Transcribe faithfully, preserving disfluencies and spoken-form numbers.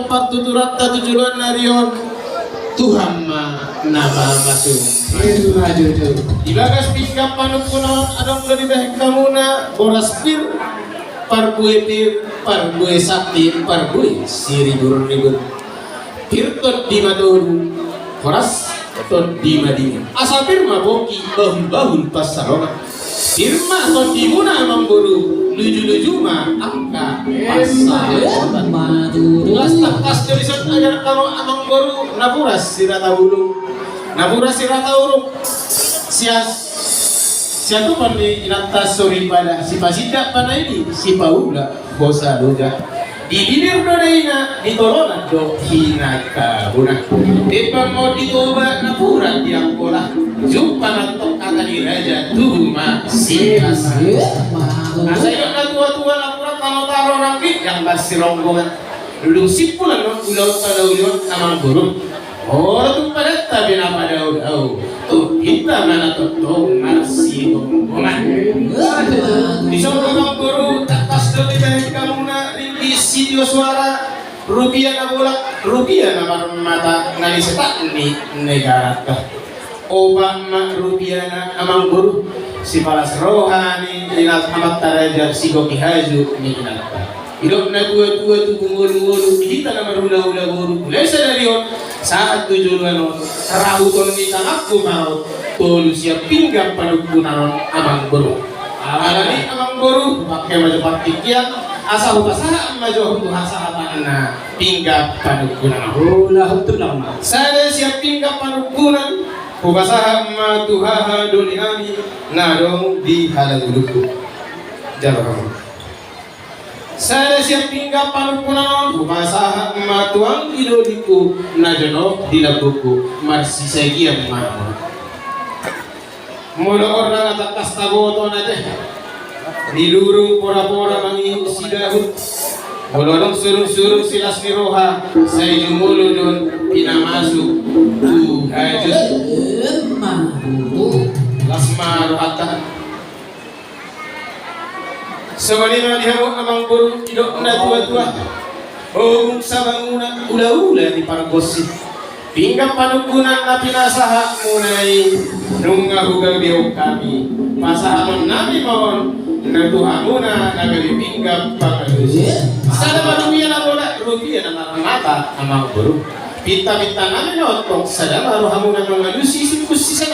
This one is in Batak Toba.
Partuturanta tu joloan ni ari on, Tuhan ma na mamasumasu. Di bagas pinggan panungkunan on adong do dibahen hamuna boras pir, parbue pir, parbue sakti, parbue siriburribur. Pir tondi ma tolu, boras tondi ma dima. Asa pir ma pongki, bahulbahul pansalongan. Pir ma tondimuna amangboru, lujuluju ma angka pansalongan. Las tangkas do dison ajar hamu amangboru, napuran sirata bulung, napuran sirata uruk. Sias, siatupan ni inanta soripada, sipasindak panaili, sipaula hosa loja. Di bibir do daina, di tolonan do hinangkabuna. Timbang ma on di Toba, napuran di Angkola. Jumpa nantong hata ni raja, tubu ma silas. Asa didok natuatua, napuran tano taro ranggit, yang masironggongan. Lulung simpul annon ulaonta na uli on amangboru. Olo tung padanta pe na padaodao, tondinta ma na tongtong marsitonggongan. Dison amangboru, tangkas do dibahen hamuna ringgit sitio soara, rupia na bolak, rupia na marmata, na nisetak ni negaranta. Opat ma rupiana amangboru, sipalas roha ni inanta amanta raja, sigoki haju ni inanta. Didok natuatua, tubu ngolungolu, di hita na marhulahula boru, mulai sadari on sahat tu joloan on, rahuton ni tanganku ma on tolu sian pinggan panungkunan on amangboru. Alani amangboru, pake ma jo partingkian, asa hupasahat ma jo tu hasahatanna pinggan panungkunan on. Sada sian pinggan panungkunan hupasahat ma tu haha doli nami na adong di halangulungku. Jalo hamu. Sada sian pinggan panungkunan on hupasahat ma tu anggi dolingku na jonok di lambungku, marsisagian ma hamu. Molo on ndang tangkas taboto na te, dilurung porapora mangihut sidahut. Molo adong surungsurung silas ni roha, sai jumolo do on pinamasuk tu hajut. Las ma rohanta. Songon i ma di hamu amangboru, didok natuatua. Ogung sabangunan, ulaula ni pargonsi. Pinggan panungkunan na pinasahatmuna i, nunga hugabehon hami. Pasahaton nami ma on na tu hamuna na gabe pinggan pangalusi. Sada ma rupia na bolak, rupia na marmata amangboru. Pintapinta nami na on tong, sada ma rohamuna mangalusi simpul sisenan.